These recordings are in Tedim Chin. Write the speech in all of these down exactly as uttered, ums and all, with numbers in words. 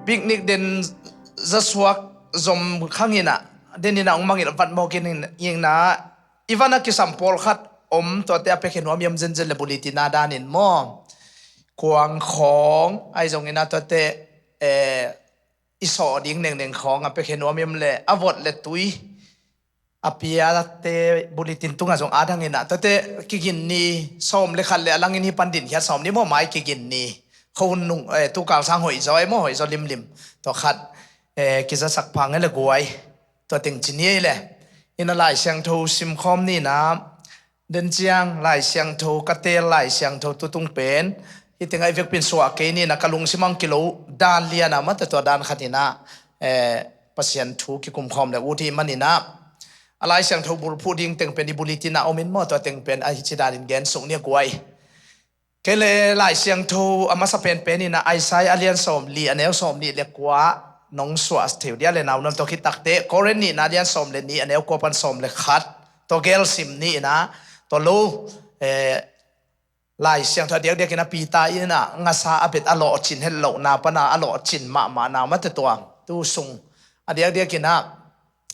Picnic den zasuak zom khang inah, den inah hong mangilh vat mawk in, inah i van a kisam pawlkhat om, tuate a piakhia nuam i om zenzen le bulletin a danin maw. Kuang khawng ahi zong inah tuate, eh, i sawh ding nengneng khawng a piakhia nuam i om le a vot le tui a piate bulletin tungah zong a dang inah tuate kigin ni sawm le khat le a langin hi pan din khiat sawm ni maw, mai kigin ni. Khuahun nung, eh, tukal sang hoih zaw e maw, hoih zaw limlim. Tua khat, eh, kizasak phang e le guai. Tua teng ci ni ei le. Inah Lai Siangtho simkhawm ni inah, den ciang Lai Siangtho ka teel Lai Siangtho tutung pen hih tengah i vekpin suah kei ni inah, ka lungsim ang kilo dan lian a mate tua dan khat inah, eh, Pasian thu kikumkhawm le ut hi man inah, a Lai Siangtho bulphuh ding teng pen i bulletin ah om in maw, tua teng pen a hici danin gen suk ni a guai. Kei le Lai Siangtho a masa penpen inah Isaiah a lian sawm li a neu sawm nih le kua nong suah thei uh dia le, naunam tua khit takte Korin nihna a lian sawm le nih a neu kua pan sawm le khat tua gel sim ni inah, tua lo, eh, Lai Siangtho a diakdiak inah Peter inah ngasa a bet a lawhcin het lohna pana a lawhcin mahmahna mate tua tu sung a diakdiak inah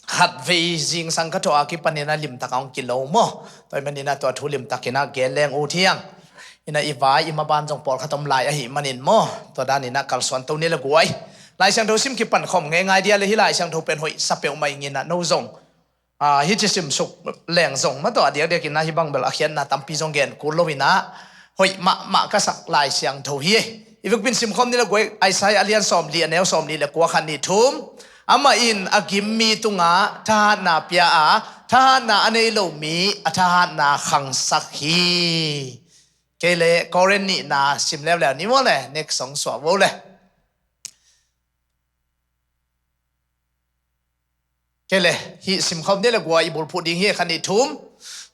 khatvei zingsang ka thawh a kipan inah limtak a hong kilo maw. Tua hi man inah tua thu limtak inah gen leng ut hiang. Inah i vai i maban zong pawlkhat om lai ahi manin maw, tua dan inah kalsuan to ni le guai. Lai Siangtho sim kipan khawm ngeingai dia le, hih Lai Siangtho pen hoih sa peuhmah ing inah no zong, ah, hici sim suk leng zong mah tua a diakdiak inah hih bang bel a khiatna tampi zong gen kul lo inah hoih mahmah ka sak Lai Siangtho hi. I vekpin simkhawm ni le guai, Isaiah a lian sawm li a neu sawm nih le kua, khat nih thum. Amah in a gim mi tungah thahatna pia a, thahatna a nei lo mi a thahatna khangsak hi. Kei le Korin nihna sim leuleu ni maw le, next song suah vo le. Kei le, hih simkhawm ni le guai i bulphuh ding hi, khat nih thum.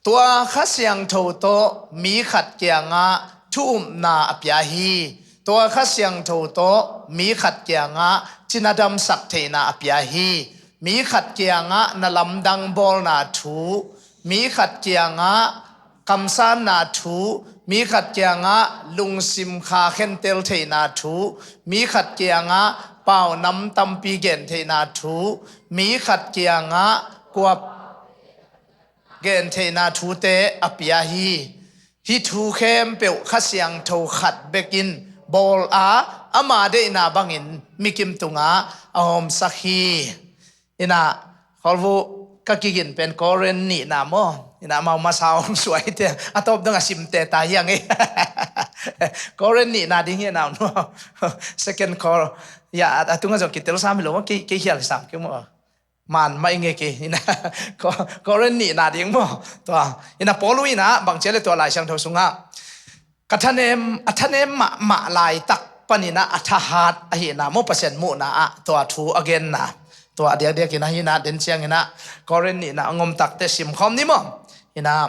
Tua Kha Siangtho tawh mi khat kiangah thu upna a pia hi. Tua Kha Siangtho tawh mi khat kiangah cina damsak theihna a pia hi. Mi khat kiangah na lamdang bawlna thu, mi khat kiangah kamsanna thu, mi khat kiangah lungsim kha khentel theihna thu, mi khat kiangah paunam tampi gen theihna thu, mi khat kiangah kuap gen theihna thute a pia hi. Hih thu khempeuh Kha Siangtho khat bekin bawl a, ama deihna bangin mikim tungah a hawmsak hi. Inah, Kholvu, ka kigin pen Korin nihna maw. Inah mau masa om suai te, a tawp dong a simte ta hiang e. Korin nihna ding hi a nau nu. Second Cor, ya, a, a tunga zong kitel sam hi lo maw, kei, kei hial sam kei maw. Man mah i nge kei, inah, Ko-, Korin nihna ding maw. Tua, inah Paulu inah bang cia le tua Lai Siangtho sungah ka thanem, a thanem mahmah laitak paninah a thahat ahihna maw, Pasian muhna ah tua thu a genna. Tua a diakdiak inah hinah den ciang inah Korin nihna a ngom takte simkhawm ni maw. Inah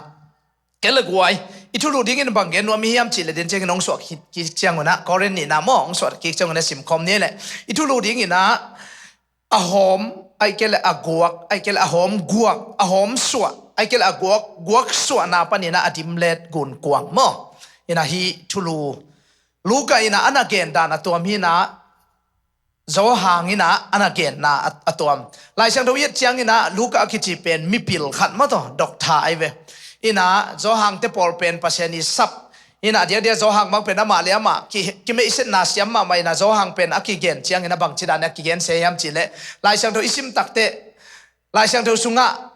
kei le guai, i thulu dingin bang gen nuam i hiam cih le den ciang inah hong suah kik ciang unah Korin nihna maw, hong suah kik ciang unah simkhawm ni le. I thulu ding inah a hawm, ai kei le a guak, ai kei le a hawm guak, a hawm suah, ai kei le a guak, guak suahna paninah a dimlet gunkuang maw. Inah hih thulu Luka inah a na gen dan a tuam hinah, Johan inah a na genna a, a tuam. Lai Siangtho i et ciang inah Luka a kici pen mipil khat maw taw, doctor ai ve. Inah Johan te pawl pen Pasian i sap. Inah a diakdiak Johan bang pen amah le amah ki, kimeihsetna siam mahmah inah Johan pen a kigen ciang inah bangci dan a kigen se hiam cih leh, Lai Siangtho i sim takte, Lai Siangtho sungah,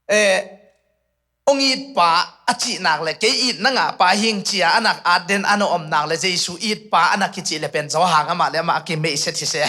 eh, hong it pa a cih nak le kei it na ngah pa hing cia a nak at den a na om nak le Jesu it pa a na kicih le pen Johan amah le amah a kimeihset hi se.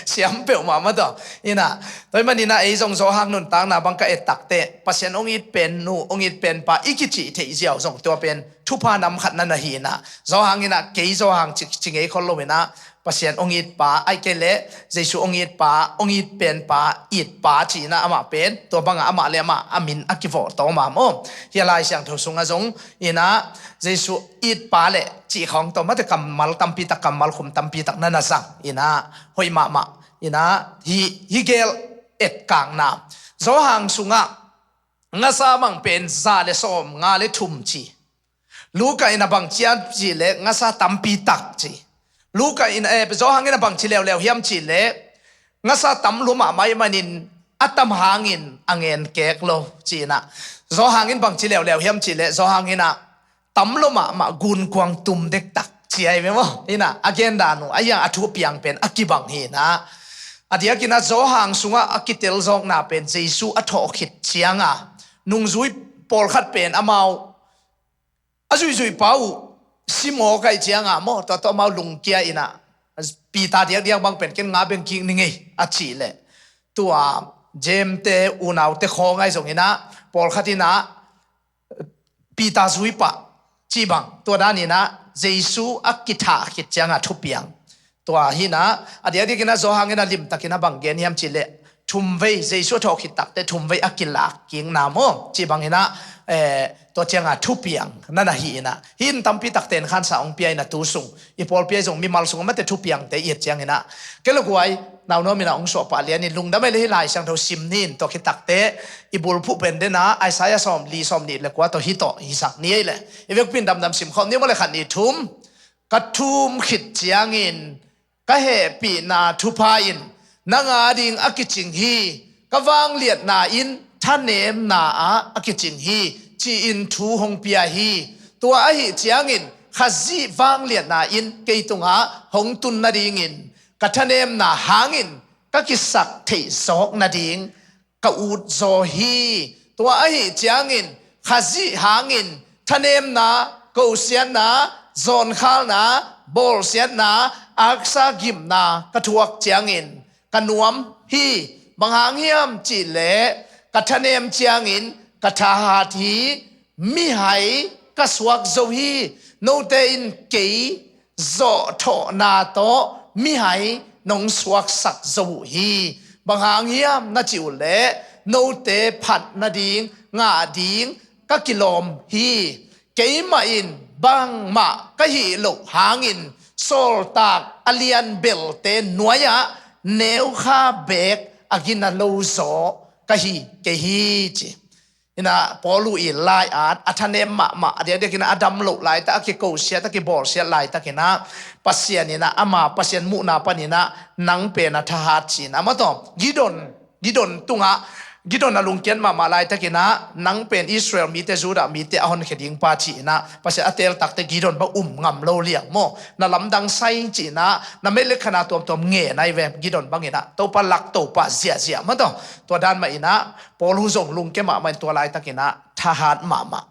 Siam peuhmah maw taw. Inah tua hi maninah ei zong Johan nuntakna bang ka et takte Pasian hong it pen nu, hong it pen pa i kicih theih ziau zong tua pen thupha nam khat na na hi inah, Johan inah kei Johan ci, ci ngei khol lo inah, Pasian hong it pa, ai kei le Jesu hong it pa, hong it pen pa, it pa ci inah amah pen tua bangah amah le amah a min a kivawh tawm a maw. Hia Lai Siangtho sungah zong inah Jesu it pa le cih khawng tawh mate kammal tampi tak, kammal khum tampi tak na na zang inah hoih mahmah. Inah hih, hih gel etkakna Johan sungah ngasa bang pen za le sawm nga le thum ci. Luka inah bang ciat cih le ngasa tampi tak ci. Luka in, eh, Johan in a bangci leuleu hiam cih leh, ngasa tam lua mahmah ahih manin a tam hangin a ngen kek lo ci-in ah. Johan in bangci leuleu hiam cih leh, Johan in ah tam lua mahmah gunkuang tum dektak ci ahi ve maw. In ah a gen dan uh, a hiang a thu piang pen a kibang hi in ah. A diakin ah Johan sungah a kitel zawkna pen Jesu a thawh khit cianga nungzui pawlkhat pen amau a zuihzuih pa uh si mawk ahih cianga maw, tua tawh amau lungkia in ah, Peter diakdiak bang pen ken nga beng kik ning ei a cih leh, tua James te unaute khawng ahi zongin ah pawlkhat in ah Peter zui pah cih bang, tua dan in ah Jesu a kithah khit cianga thupiang. Tua hi in ah, a diakdiakin ah Johan in ah limtakin ah bang gen hiam cih leh, thumvei, Jesu a thawh khit takteh thumvei a kilak kikna maw, cih bangin ah, eh, tua cianga thupiang na na hi in ah. Hih in tampi takte in khansa hong pia in ah tu sung, i pawlpi ahi zong mimal sung a mate thupiangte i et ciangin ah, kei le guai, nau nuam in ah hong suah pah lian in, lungdam ahih leh hih Lai Siangtho sim ni in, tua khit takteh i bulphuh pen den ah Isaiah sawmli, sawmnih le kua tawh hih tawh hisak ni ei leh. I vekpi in damdam sim khawm ni maw le, khat nih thum. Ka thum khit ciangin ka hehpihna thupha in nang ading a kicing hi, ka vangliatna in thanemna ah a kicing hi, ci-in thu hong pia hi. Tua ahih ciangin Khazih vangliatna in kei tungah hong tun nadingin, ka thanemna hangin ka kisak theih zawk nading ka ut zaw hi. Tua ahih ciangin Khazih hangin thanemna, kosiatna, zawnkhalna, bawlsiatna, aksa gimna ka thuak ciangin ka nuam hi. Bang hang hiam cih leh, ka thanem ciangin ka thahat hi. Mihai ka suak zo hi. Note in kei zawhthawhna tawh mihai nong suaksak zo uh hi. Bang hang hiam na cih uh leh, note phat nading, ngah ding ka kilawm hi. Keimah in bangmah ka hih loh hangin sawltak a lian belte nuai-ah neukha beek a gina lo zaw ka hi kei hi, ci. In ah Paul uh i lai-at a thanem mahmah, a diakdiakin ah a dam loh laitak, a kikosiat, a kibawlsiat laitakin ah Pasian in ah, ama Pasian muhna panin ah nang pen a thahat ci-in ah, amah tawh Gideon, Gideon tungah, Gideon a lungkiat mahmah laitakin ah, nang pen Israel mite, Judah mite a honkhia ding pa ci-in ah Pasian a teel takteh Gideon bang um ngam lo liang maw. Na lamdang sai ci-in ah, na melek khan a tuamtuam ngen ahi ve, Gideon bangin ah Topa lak Topa ziahziah, amah tawh. Tua dan mah in ah Paul uh zong lungke mahmah in tua laitakin ah thahat mahmah.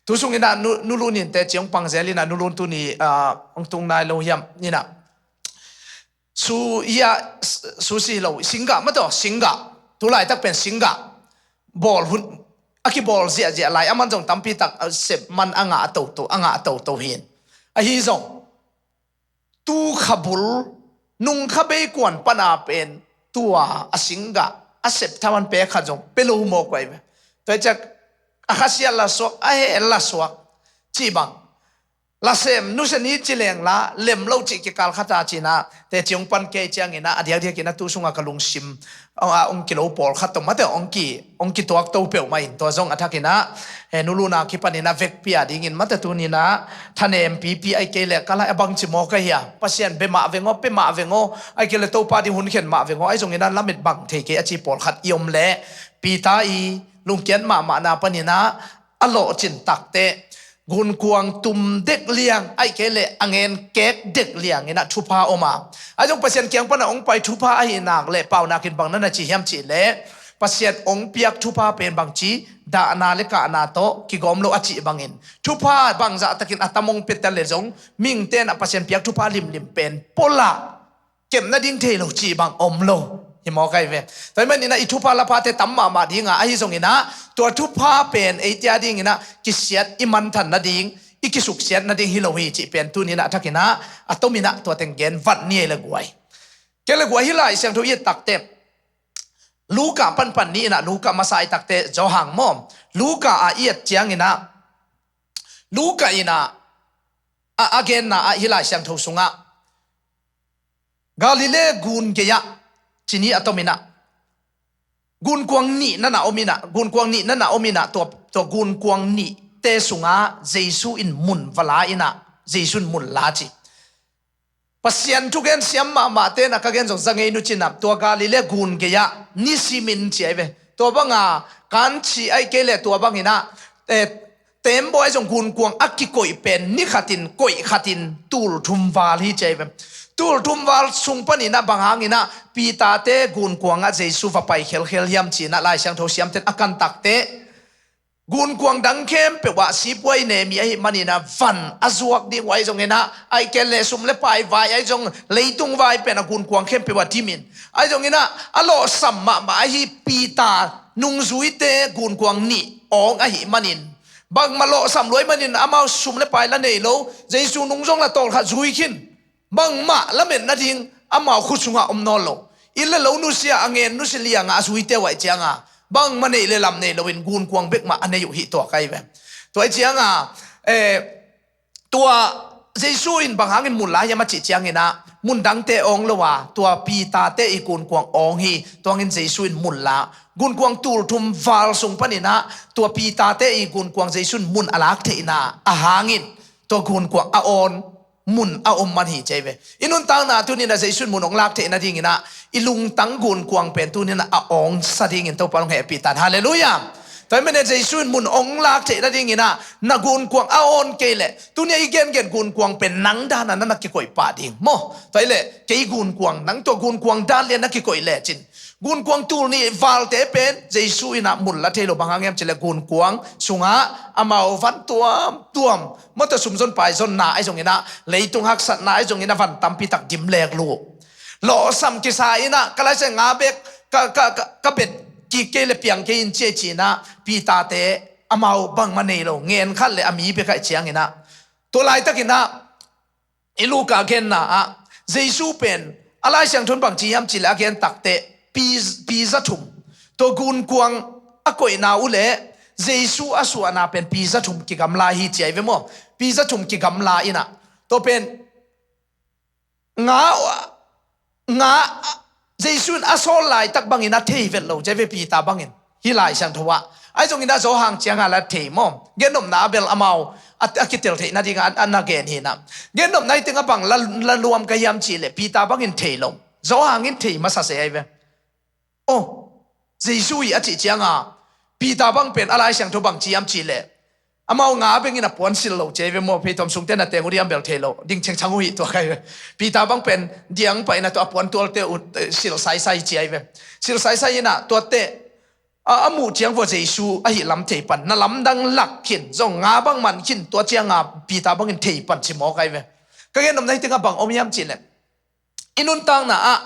Tu sungin ah Nu, Nu Lun in teci hong pang zel in ah, Nu Lun tuni, ah, hong tung nai lo hiam in ah. Su ia, su si lo, singgah, amah tawh, singgah. Tu laitak pen singgah bawl hun, a kibawl ziahziah lai, aman zong tampi tak, ah, sep man a ngah a toto, a ngah a toto hi in. Ahi zong, tu kha bul, nung kha bei kuan pan a pen tua a singgah a sep thaman pek khat zong pia lo mawk uh ahi ve. Tua hi ciang a khasiat la suak, a heh la suak, cih bang. Lasem nusia ni ci leng la lem lo cih kikal khat a ci-in ah, teci hong pan kei ciangin ah, a diakdiakin ah tu sungah ka lungsim, ah, hong kilo pawlkhat tawh, amah tawh hong ki, hong kituak to peuhmah in, tua zong a thakin ah, eh, Nu Lun a kipanin ah vekpi a dingin, amah tawh tuni-in ah thanem pipi, ahih kei leh ka lai a bangci mawk ahi a, Pasian bia mah veng aw, pia mah veng aw, ahih kei leh Topa ding hun khen mah veng aw, ahi zongin ah lamet bang thei kei a ci pawlkhat i om leh, Peter i lungkiat mahmahna panin ah a lawhcin takteh gunkuang tum dek liang, ahih kei leh a ngen kek dek liang in ah thupha om a. Ahi zong Pasian kiang pan a hong pai thupha ahih nak leh, paunak in bang na na ci hiam cih leh, Pasian hong piak thupha pen bangci, dahna le kahna tawh kigawm lo a cih bangin, thupha bangzah takin a tam hong pia ta leh zong, mihingte in ah Pasian piak thupha limlim pen pua lah kep nading thei lo cih bang om lo hi mawk ahi ve. Tua ahih manin ah i thupha laphate tam mahmah ding a, ahi zongin ah tua thupha pen eite a dingin ah kisiat, i manthan nading, i kisuksiat nading hi lo hi cih pen tuni-in ah a thakin ah a tomin ah tua teng gen vat ni ei le guai. Kei le guai, hih Lai Siangtho i et takteh, Luka panpan ni in ah, Luka masa i et takteh Johan maw, Luka a i et ciangin ah, Luka in ah a, a genna ah hih Lai Siangtho sungah Galilee gun gei-ah ci ni a tomin ah, gunkuang nih na na om in ah, gunkuang nih na na om in ah, tua, tua gunkuang nihte sungah Jesu in mun va la in ah, Jesu in mun la ci. Pasian thugen siam mahmahte na ka gen zong za ngei nu cinah tua Galilee gun gei-ah nisimin ci ahi ve. Tua banga kanchi ahi kei le tua banginah, eh, tembaw ahi zong gunkuang a kikoih pen ni khatin koih khatin tul thum val hi ci ahi ve. Tul thum val sung paninah bang hanginah Peter-te gunkuangah Jesu va pai khelkhel hiam cinah Lai Siangtho siamten a kantakte gunkuang dang khempeuh ah sipuai nemi ahi maninah van a zuak ding uh ahi zonginah ahi ken le sum le pai vai ahi zong leitung vai pen a gunkuang khempeuh ah dimin ahi zonginah a lawhsam mahmah ahi Peter nungzuite gunkuang nih awng ahi manin bangmah lawhsam luai manin amau sum le pai la nei lo, Jesu nung zong la tawlkhat zui khin. Bangmah lamet nading amau khut sungah om nawn lo. Inn le lo nusia a ngen nusia liangah a zuite uh aih cianga bangmah neih le lam nei loin gunkuang bekmah a nei uh hi tuak ahi ve. Tua aih cianga, eh, tua Jesu in bang hangin mun la hiam a cih cianginah mun dangte awng lo a tua Peter-te i gunkuang awng hi. Tuangin Jesu in mun la gunkuang tul thum val sung paninah tua Peter-te i gunkuang Jesu in mun a lak theihna a hangin tua gunkuang a awn mun a om man hi cei ve. I nuntakna tuninah Jesu in mun hong lak theih nadinginah i lungtang gunkuang pen tuninah a awngsa dingin Topa hong hehpih tan. Halleluiah. Tua hi mene Jesu in mun hong lak theih nadinginah na gunkuang a awn kei leh tunia i gengen gunkuang pen nang dana na na kikoih pah ding maw? Tua hi leh kei gunkuang nang tua gunkuang dan lian na kikoih lecin gunkuang tul nih valte pen Jesu inah mun la thei lo bang hang hiam cileh gunkuang sungah amau van tuamtuam mawtaw sumzon paizonna ahi zonginah leitung haksatna ahi zonginah van tampi tak dim lek lu. Lawhsam kisa inah ka laisai nga bek ka, ka, ka, ka bet kik kei le piang kei in ciai cinah Peter-te amau bangmah nei lo ngen khat le a mi bek aih cianginah tua laitakinah i Luka genna ah Jesu pen a Lai Siangtho in bangci hiam cileh a gen takte pi, pi za thum tua gunkuang a koihna uh le Jesu a suahna pen pi za thum kigamla hi ci ahi ve maw? Pi za thum kigamla inah tua pen nga, nga Jesu in a sawl laitak bangin a thei vet lo ci ahi ve Peter bangin. Hih Lai Siangtho ah ahi zongin a Johan cianga la thei maw? Gennopna a bel amau a, a kitel theih nadinga a, a na gen hinah gennopna hi tengah bang la, la luam ka hiam cihleh Peter bangin thei lo. Johan in thei masa se ahi ve. Oh, Jesu hi a cih cianga Peter bang pen a Lai Siangtho bangci hiam cihleh amau nga bengin a puan sil lo ci ahi ve maw? Pheitom sungte na teng uh diam bel thei lo ding chengchang uh hi tua ka hi ve. Peter bang pen diang paina tua a puan tualte uh, eh, sil saisai ci ahi ve. Sil saisai inah tuate a, a muh ciang vua Jesu ahi lam thei pan na lamdang lak khin zong nga bang man khin tua cianga Peter bangin thei pan ci maw ka hi ve. Ka gennopna hi tengah bang om hiam cihleh i nuntakna ah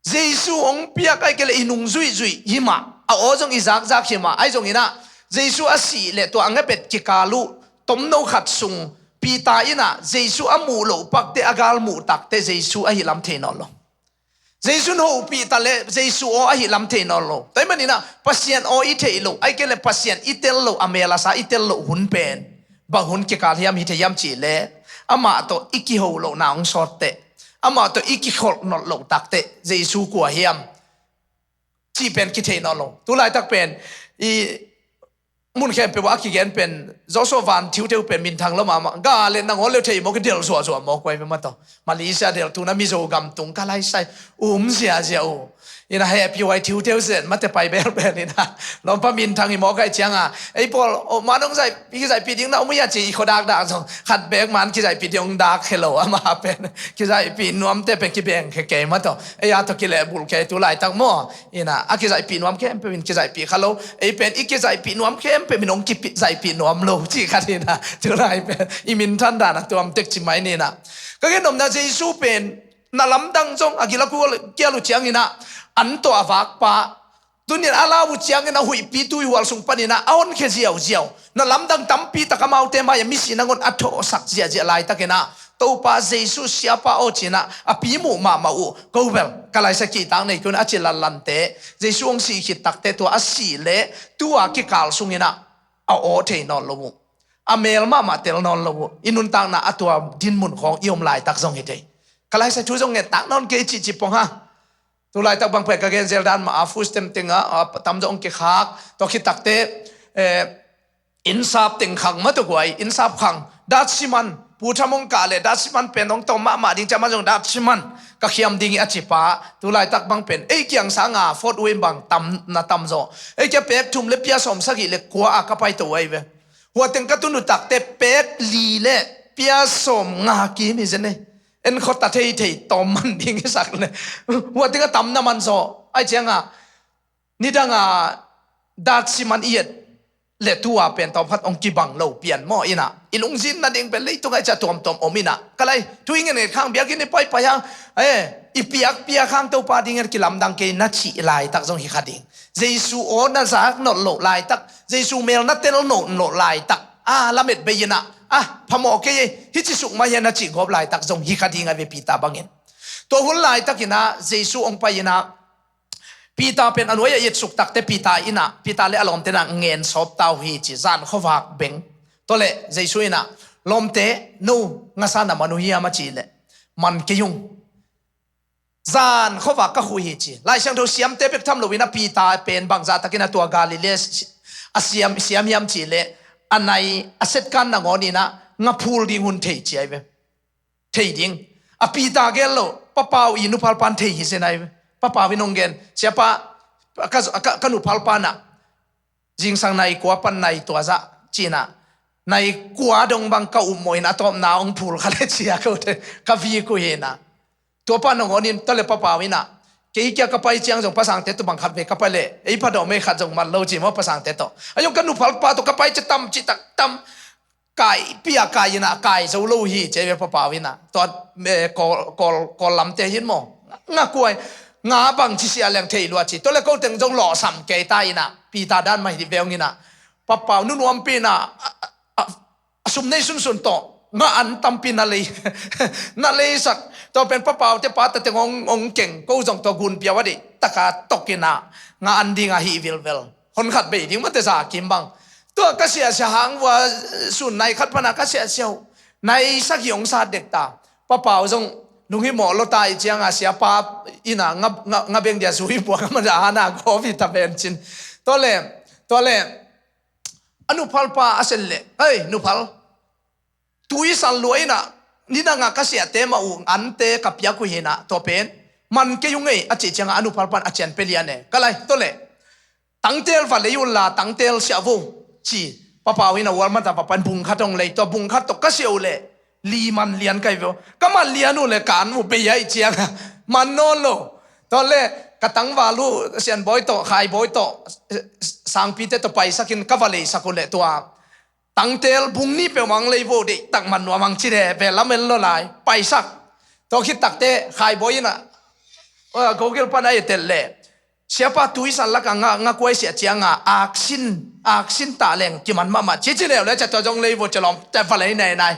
Jesu hong piak ahi kei le i nung zuihzuih hi mah a aw zong i zakzak hi mah ahi zonginah Jesu a sih le tua a ngepet kikal uh tomno khat sung Peter inah Jesu a muh loh pakte a gal muh takte Jesu ahi lam thei nawn lo. Jesu in hopih ta le Jesu aw ahi lam thei nawn lo. Tua hi maninah Pasian aw i theih loh ahi kei le Pasian i tel loh a mel a sa i tel loh hun pen bang hun kikal hiam hi thei hiam cihleh amah tawh i kiho lohna hong sawtteh amah tawh i kikholh nolh loh takteh Jesu kua hiam cih pen kithei nawn lo. Tu laitak pen i mun khempeuh ah a kigen pen Joshua Van Thiutheu pen minthang lo mahmah ga le nangawn leu thei mawk i del zuahzuah mawk uai ve mataw. Malaysia del tuna Mizo gam tung ka laisai um ziahziah uh. Ina hehpih huai thiutheu zen mate pai bel pen ina lawmpa minthang hi mawk aih cianga ei pawl oh, man hong zaih, kizaihpih ding na om uh hia ci i khuadakdak zong khat bek man kizaihpih ding hong dak helo amah pen kizaihpih nuamte pen kibeng khe kei mataw. Ei a tawh kilehbulh kei tu laitak maw? Ina a kizaihpih nuam khempeuh in kizaihpih kha lo. Ei pen i kizaihpih nuam khempeuh in hong kizaihpih nuam lo ci khat ina tu lai pen i minthan dan a tuamtek ci mai nina. Ka gennopna Jesu pen na lamdang zong a gila kial uh ciangina an tawh a vakpa tunin a lau uh ciangin a huihpi tuihual sung panina a honkhia ziauziau na lamdang tampi tak amaute mai-ah misi nangawn a thawhsak ziahziah laitakina Topa Jesu siapa aw cina a pimuh mahmah uh ko bel ka laisa kihtak nei kei un a ci lanlante Jesu hong sih khit takte tua a sih le tua kikal sungina a aw thei nawn lo uh a mel mahmah tel nawn lo uh i nuntakna a tua dinmun khawng i om laitak zong hi thei. Ka laisa thu zong ngettak nawn kei cihcih pong ha. Tu laitak bang pen ka gen zel dan mah a food stamp tengah a tam zong kikhak tua khit takte eh, innsap teng khang mah tua guai innsap khang dat siman Pu Tham hong kah leh datsi man pen hong tawm mahmah ding ci a, aman zong datsi man ka khiam ding hi a ci pa, tu laitak bang pen ei kiang sanga Fort Wayne bang tam na tam zaw. Ei kia pek thum le pia sawm sagih le kua a ka paito uh ahi ve. Hua teng ka tun uh takte pek li le pia sawm nga kim hi zen ei. En khawta thei thei tawm man ding hi sak le. Hua teng a tam na man zaw. Ai cianga nidanga datsi man i et le tua pen tawm khat hong kibang lo pian maw ina. I lungzinna ding pen leitung ai cia tuamtuam om ina. Ka lai, thu i ngen ngen khang biakinn i paipai hang, eh, i piak piak hang Topa ding en kilamdang kei na cih laitak zong hi kha ding. Jesu aw na zak nolh loh laitak, Jesu mel na tel nolh loh laitak, a lamet bei ina, a phamawh kei ei, hici suk mah hian na cih gawp laitak zong hi kha ding a ve Peter bangin. Tua hun laitak ina Jesu hong pai ina, Peter pen a nuai a i et suk takte Peter ina, Peter le a lawmte na ngen sawp ta uh hi ci, zan khuavak beng. Tua le Jesu ina, lawmte, no ngasa na man uh hiam a ci le, man kei ung. Zan khuavak ka khuh hi ci. Lai Siangtho siamte bek tham lo ina Peter pen bangzah takin a tua Galilee a siam, siam hiam ci le, a nai a setkan nangawn ina nga phul ding hun thei ci ai ve. Thei ding. A Peter gel lo, Papau i nuphalpan thei hi zen ai ve. Papau in hong gen, Siapa, ka, ka, ka nuphalpa na zingsang nai kua pan nai tua zah cina, nai kua dong bang ka upmawh in a tawpna hong phul kha le cia kote ka vik uh hina. Tua pa nangawn in tua le Papau ina, kei kia ka pai ciang zong pasangte tawh bang khat ve ka pai le ei phadawm ei khat zong man lo ci maw pasangte tawh. A zong ka nuphalpa tawh ka pai cia tam ci tak tam. Kai pia kai ina kai zo lo hi ci ai ve Papau ina. Tua, eh, Kawl, Kawl, Kawl lamte hin maw, nga kuai, nga bang ci sia leng thei lua ci. Tua le ko teng zong lawhsam kei ta ina Peter dan mah hi ve hong ina. Papau nunuampi ina, a, a, a, a sum nei sunsun tawh nga an tampi na lei, na leisak. Tua pen Papau te pa ta teng hong, hong keng ko zong tua gun piau a deih taka tok ina nga an ding a hi vilvel. Hon khat bei ding mate za kim bang. Tua ka siasia hang vua sun nai khat pana ka siasia uh. Nai sagih hong sat dek ta. Papau zong lunghimawh lo ta i cianga siapa ina nga, nga, nga beng dia zui buang a mada ana govi ta ben cin. Tua le, tua le, a nuphalpa a sen le, hei nuphal, tui san lua ina, nidanga ka siate mah uh ante ka piak uh hina, tua pen man kei ung ei a cih cianga a nuphalpan a cian pe lian e. Ka lai, tua le, tangtel va lei unla tangtel siah vo ci. Papau ina ualmata va pan bung khat hong lei, tua bung khat tawh ka siah uh le li man lian kai veo. Ka man lian uh le ka an uh bei ai cianga man nawn lo. Tua le ka tangval uh Sianbawi tawh Khaibawi tawh, eh, sangpite tawh paisakin ka va leisak uh le tua tangtel bung nih peuh mang lei vo deih tak man nuam ang ci de ve lamen lo lai paisak. Tua khit takte Khaibawi ina, eh, Google pana e tel le, siapa tui san laka nga, nga kuai siah cianga aksin, aksin ta leng kiman mahmah ci ci leu le cia tua zong lei vo cia lawm te va lei nei nai.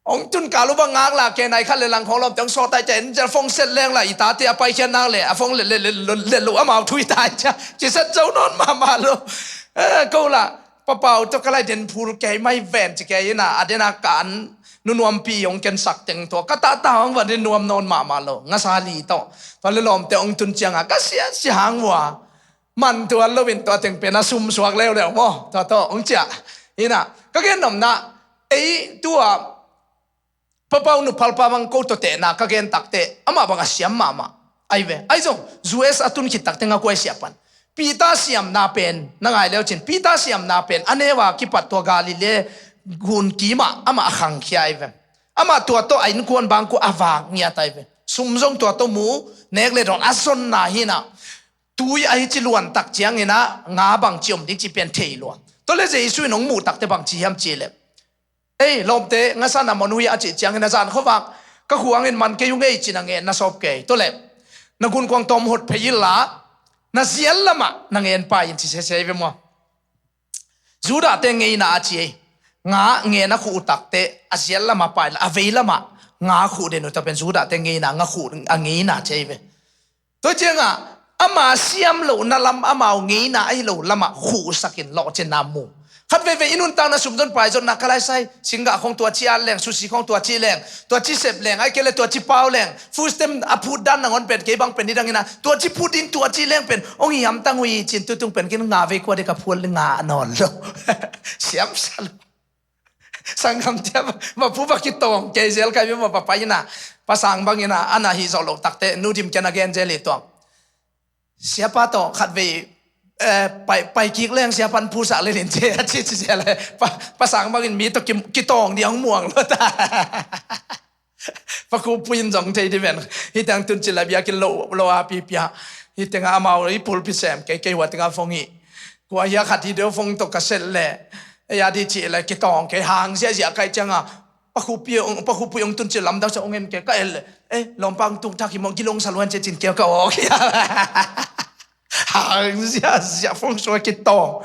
Hong tun kal uh bang ngak la ke nai khat le lang khong lawmte hong sawt ai cia en cia fong set leng la i tate a paikhiat nak le a fong let let let let lo amau thui tai cia ci set zo nawn mahmah lo. Eh, ko la Papau tawh ka lai den phul kei mai ven ci kei ina a dena ka an nunuampi hong kensak teng tawh ka tahta hong va den nuam nawn mahmah lo ngasa li tawh. Tua le lawmte hong tun cianga ka siasia hang vua man tuan loin tua teng pen a sum suak leuleu maw tua tawh hong ciah. Ina ka gen nopna ei tua Papau nuphalpa bang ko tawh tehna ka gen takte amah bang a siam mahmah ai ve. Ai zong U S a tun khit takte nga kuai siah pan Peter siamna pen na ngai leu cin Peter siamna pen a neu a kipat tua Galilee gun kimah amah a khangkhia ai ve. Amah tua tawh a innkuan bangkua a vak ngiat ai ve. Sum zong tua tawh mu nek le dawn a zonna hina. Tui a hici luan tak ciangina nga bang ci om ding ci pen thei lua. Tua le Jesu in hong muh takte bang ci hiam ci le, ei lawmte ngasa na man uh hi a cih ciangin a zan khuavak ka khuangin man kei uh ngei ci na ngen na sawp kei. Tua le na gunkuang tawm hot phei illa na zial lamah na ngen pai in ci sese ve mua. Judahte ngeina a ci ei. Nga ngen a khuh uh takte a zial lamah pai la a vei lamah nga khuh den uh ta pen Judahte ngeina nga khuh a ngeina ci ei ve. Tua cianga ama siam lohna lam amau ngeina ahi lo lamah khuhsakin lawhcinna mu. Khat veivei i nuntakna sumzon paizonna ka laisai singgah khong tua ci at leng susi khong tua ci leng tua ci sep leng ai kei le tua ci pau leng food stamp a phut dan nangon pen kei bang pen nidangina tua ci phut ding tua ci leng pen ong hiamtang ui cin tutung pen kin nga vei kua dek a phual nga nawn lo. Siamsa lo. Sanggam tia va phu va kitawng kei zel kai bia ma va pai ina. Pasang bang ina ana hi zawh loh takte Nu Dim kian a gen zel hi tuang. Siapa tawh khatvei eh, pai, pai kik leng siapan phusak le nin cia a ci ci cia le pa, pasang bangin mi tawh ki, kitawng diang muang lo ta. Pakhu puin zong thei di ven. Hi teng tun ci la biakin lo, lo a pipia. Hi teng a amau i pulpi sem kei kei hua teng a fong hi. Kua hia khat hi deu fong tawh ka set le. Ei a di ci le kitawng kei hang ziazia kai cianga. Pakhupi ong, pakhupui ong tun ci lamdang sa ong en ke ka el. Eh, lompang tuk thak hi mong gilong saluan ce cin kia ka ok. Hang ziazia fong sua kitawng.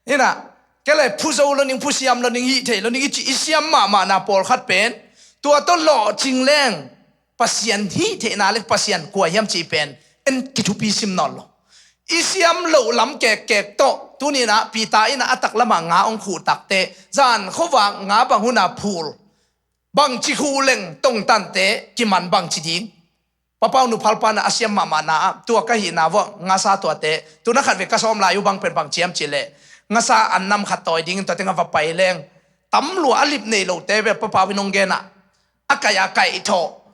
Ina, ke le phu zo lo ning, phu siam lo ning, hih thei lo ning, i ci i siam mahmah na pawlkhat pen. Tua tawh lawhcing leng, Pasian hih theihna le Pasian kua hiam ci pen. En kithupi sim nawn lo. I siam loh lam kekkek tawh tuninah Peter inah a taklamah nga ong khuh takte zan khuavak nga bang huna phul bangci khuh leng tongtante kiman bangci ding. Papau nuphalpa na a siam mahmahna ah tua ka hihna vuah ngasa tuate tuna khat ve ka sawm lai uh bang pen bang ciam cihleh ngasa an nam khat tawi dingin tuate nga va pai leng tamlua a lip nei lote ve papau in ong genah a kaih a kaih thawh.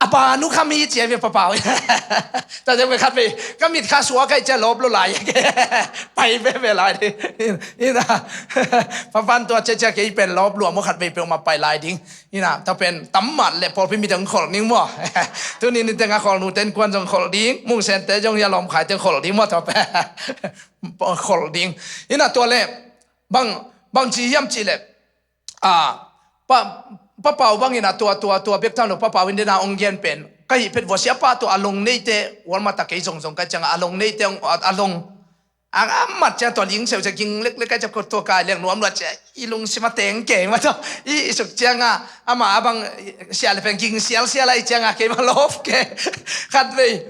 A pa nu kham hi cia ve papau. Tua cia ve khat ve ka mit kha sua kaih cia lawp lo lai. Pai ve ve lai di. Ina papan tua cia cia kei pen lawp lua maw khat ve peuhmah pai lai ding. Ina tua pen tam mat le pawlpi mi teng khol ning maw. Tuni ni teng a khol nu ten kuan zong khol ding mung sen te zong ya lawm khai teng khol ding maw tua pen. Khol ding. Ina tua le bang bang ci hiam ci le. A, pa, papau bangin a tua, tua, tua bek tham lo papau in dena ong gen pen. Ka hih phet vua siapa tua a long neite, ual mata kei zongzong ka cianga a long neite ong, a, a long. A, a mat ciang tua ling seu cia ging leklek ka cia ko tua kai leng nuam lua cia i lungsim a teng kei ma tua. I, i suk cianga, ama abang sia le pen ging sial sial a i cianga kei ma lop ke. Khat vei.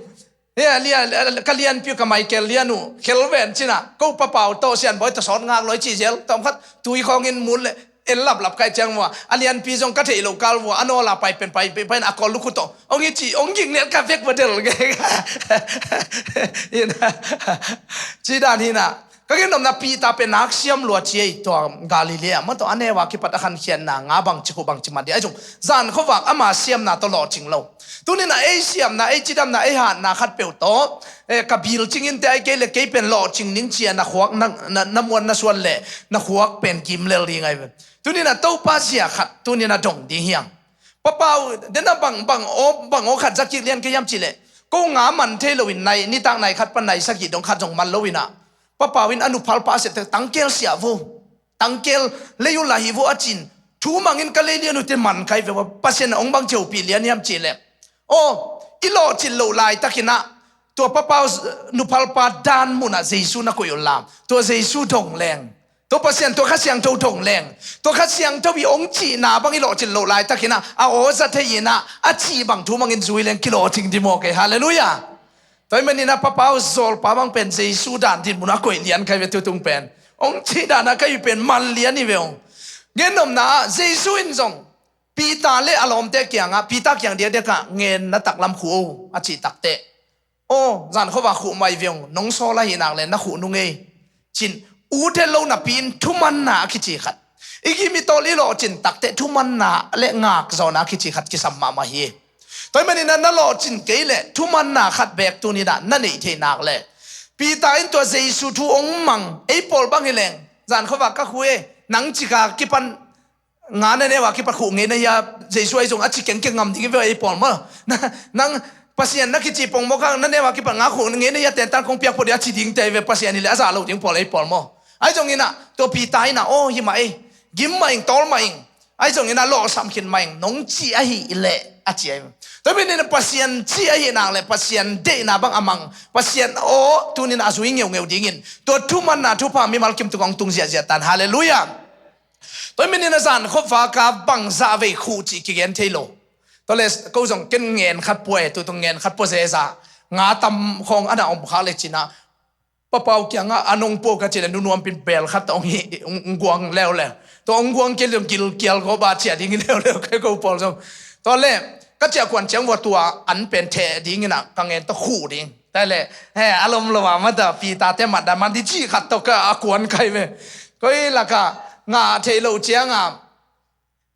Hia, lia, ka lianpi uh ka Michael lian uh, khelven cina, ko papau tawh sianbawi tawh sawt ngak lawi ci zel, tawm khat tui khawngin mun le, en laplap kai ciang vua, a lianpi zong ka theih lo kal vua, a nawla pai pen pai pen pai a kawl lukhu tawh, ong hi ci, ong ging lian ka vek va del nge. Ina, ci dan hina, ka ginnomna Peter pen nak siam lua ci ei tua Galilee, ma tawh a newa kipat a khankhiatna, nga bang ci khu bang ci man di, ai zong, zan khuavak ama siamna tawh lawhcing lo. Tunin a ei siamna, ei cidamna, ei hatna khat peuh tawh, eh, ka bil cingin te ai kei le kei pen lawhcing ning cia na khuak na, na, na muan na suan le na khuak pen gim lel ding ai ve. Tunin a Topa zia khat, tunin a dong ding hiang. Papau, den a bang, bang aw, bang aw khat zakik lian kei hiam ci le. Ko nga man thei lo in nai, nitak nai khat pan nai sagih dong khat zong man lo in a. Papau in a nuphalpa a siate tangkel siah vo. Tangkel lei uh lah hi vua a cin. Thu mangin ka lei lian uh te man kai ve ua Pasian a ong bang ceupi lian hiam ci le. Aw, i lawhcin loh laitakinah tua papau nuphalpa dan munah Jesu na koih uh lam. Tua Jesu dong leng. Tua Pasian tua Kha Siangtho dong leng. Tua Kha Siangtho i ong cihna bang i lawhcin loh laitakinah a aw za thei inah a cih bang thu mangin zui leng kilawhcing di maw kei. Halleluiah. Tua hi maninah papau zawlpa bang pen Jesu dan dinmun a koih lian kai ve tutung pen. Ong cih danah kai pen man lian hi ve ong. Gennomna ah Jesu in zong Peter le a lawmte kiangah Peter kiang diakdiakah ngen na taklam khuh o a cih takte. Aw, zan khuava khuh mai ve ong, nong sawl ahi nak le na khuh nung ei. Cin, ut het lo napi in thumanna a kici khat. I gim i tawl i lawhcin takte thumanna le ngakzawhna a kici khat kisam mahmah hi. Tua hi maninah na lawhcin kei le thumanna khat bek tuninah na neih theih nak le Peter in tua Jesu thu ong mang ei pawl bang hi leng zan khuava ka khu e nang cika kipan nga na neu a kipat khuh ngei na hia Jesu ahi zong a ci kengkeng ngam ding hi ve ei pawl maw. Nang Pasian na kici pongmawk a na neu a kipat nga khuh ngei na hia tentan kong piak pawh ding a ci dingte hi ve Pasian hi le a zah lo ding pawl ei pawl maw. Ahi zonginah tua Peter inah aw hi mah ei gim mah ing tawl mah ing. Ahi zonginah lawhsam khin mah ing nong ci ahi i leh a ci ahi. Tua hi maninah Pasian ci ahi nak le Pasian deihna bang a mang Pasian aw tunin a zui ngeungeu dingin tua thumanna thupha mimal kim tung a hong tung ziahziah tan. Halleluiah. Tua hi maninah zan khuavaka bangzah vei khuh cih kigen thei lo. Tua le ko zong ken ngen khat pua e tutung ngen khat pua zeza nga tam khawng ana om khak le cinah papau kiangah a nong pua ka cih le nunuampin bel khat tawh hong hi hong guang leuleu. Tua hong guang kei le zong gilkial gawpa ciah ding hi leuleu kei ko pawl zong. Tua le ka ciah kuan ciang vua tua an pen theh dinginah ka ngen tawh khuh ding. Tua le he a lom lo a mata Peter te matdan man di cih khat tawh ka a kuan kai ve. Koi laka ngah theih loh cianga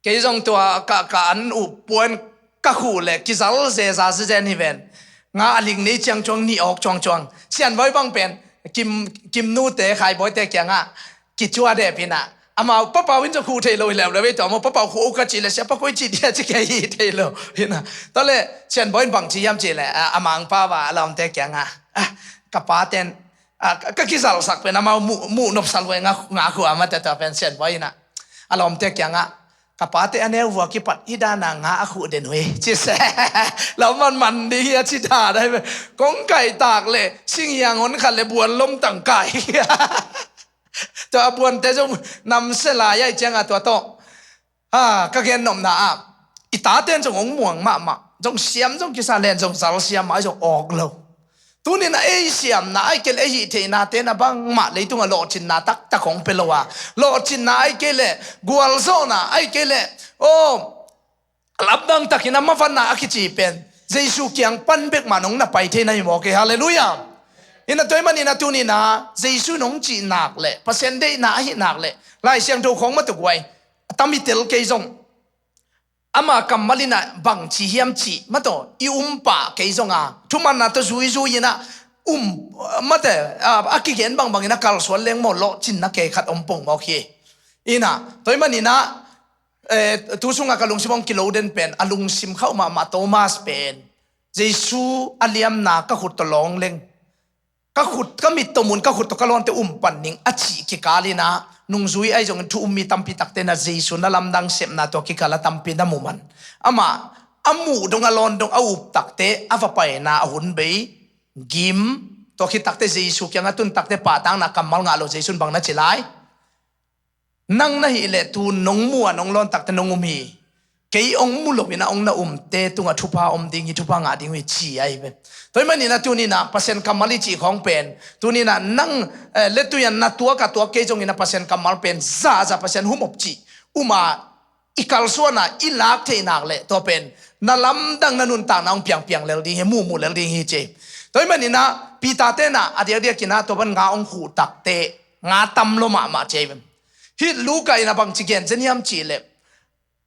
Kei zong tua ka, ka an uh puan ka khuh le kizal zeza zezen hi ven. Nga a ling nei ciang cuang, nih awk cuangcuang. Sianvoi bang pen, Kim, Kim nute Khaibawite kiangah kicua dep inah, amau Papau in zong khuh thei lo hi leuleu ei tua maw, Papau khuh uh ka cih le sia pakoi cih dia ci kei hi thei lo inah. Tua le Sianvoi in bang ci hiam cih le, a, a mangpa va a lawmte kiangah, a, ka paten, a, ka, ka kizalsak pen amau muh, muh nopsa luai nga, nga khua mate tua pen Sianvoi inah a lawmte kiangah, ka pate a neu vua kipat hi dana nga a khuh den uh hi ci se. Lau manman ding hi a ci dan ai ve. Kong kaihtak le singhiang hon khat le buan lomtang kai. Tua a buante zong namsia lai ai cianga tua tawh, ha, ka gen nopna ah i taten zong hong muang mahmah, zong siam zong kisa len zong zal siam mah ai zong awk lo. Tuninah ei siamna ai kei le ei hih theihnate na bangmah leitungah lawhcinna taktak hong pia lo a, lawhcinna ai kei le gualzawhna ai kei le, aw, lamdang takin a mavanna a kici pen Jesu kiang pan bek mah nong na pai thei na hi mawk e. Halleluiah. Inah tua ahih maninah tuninah Jesu in hong cih nak le Pasian deihna ahi nak le Lai Siangtho khawng mah tuk uai, a tam i tel kei zong ama kammal inah bang ci hiam cih mataw i um pah kei zonga thumanna tawh zuizui inah um, mate, a, a kigen bangbang inah kalsuan leng maw lawhcinna kei khat om pong mawk hi. Inah tua ahih maninah, eh, tu sungah ka lungsim hong kilo den pen a lungsim khauh mahmah Thomas pen Jesu a liamna ka khut tawh lawng leng, ka khut, ka mit tawh mun, ka khut tawh ka lawnte um pan ning a cih kikal inah nungzui ahi zongin thu um mi tampi takte na Jesu na lamdang sepna tua kikal a tampi na mu man. Amah a muh dong a lawn dong a up takte a va paina a hun bei gim, tua khit takte Jesu kiangah tun takte pahtakna kammal ngah lo Jesu in bang na ci lai? Nang na hih leh tu nong mu a nong lawn takte nong um hi. Kei hong mu loinah hong na umte tungah thupha om ding hi, thupha ngah ding uh hi ci ahi ve. Tua ahih maninah tuninah Pasian kammal i cih khawng pen tuninah nang, eh, le tuiah na tuak a tuak kei zonginah Pasian kammal pen zahzah Pasian humop cih uma i kalsuana i lak theih nak le tua pen na lamdang na nuntakna hong piangpiang lel ding hi, muhmuh lel ding hi ci. Tua ahih maninah Peter tenah a diakdiakinah tua pan nga hong khuh takte nga tam lo mahmah ci ahi ve. Hih Luka in a bangci gen zen hiam cih leh,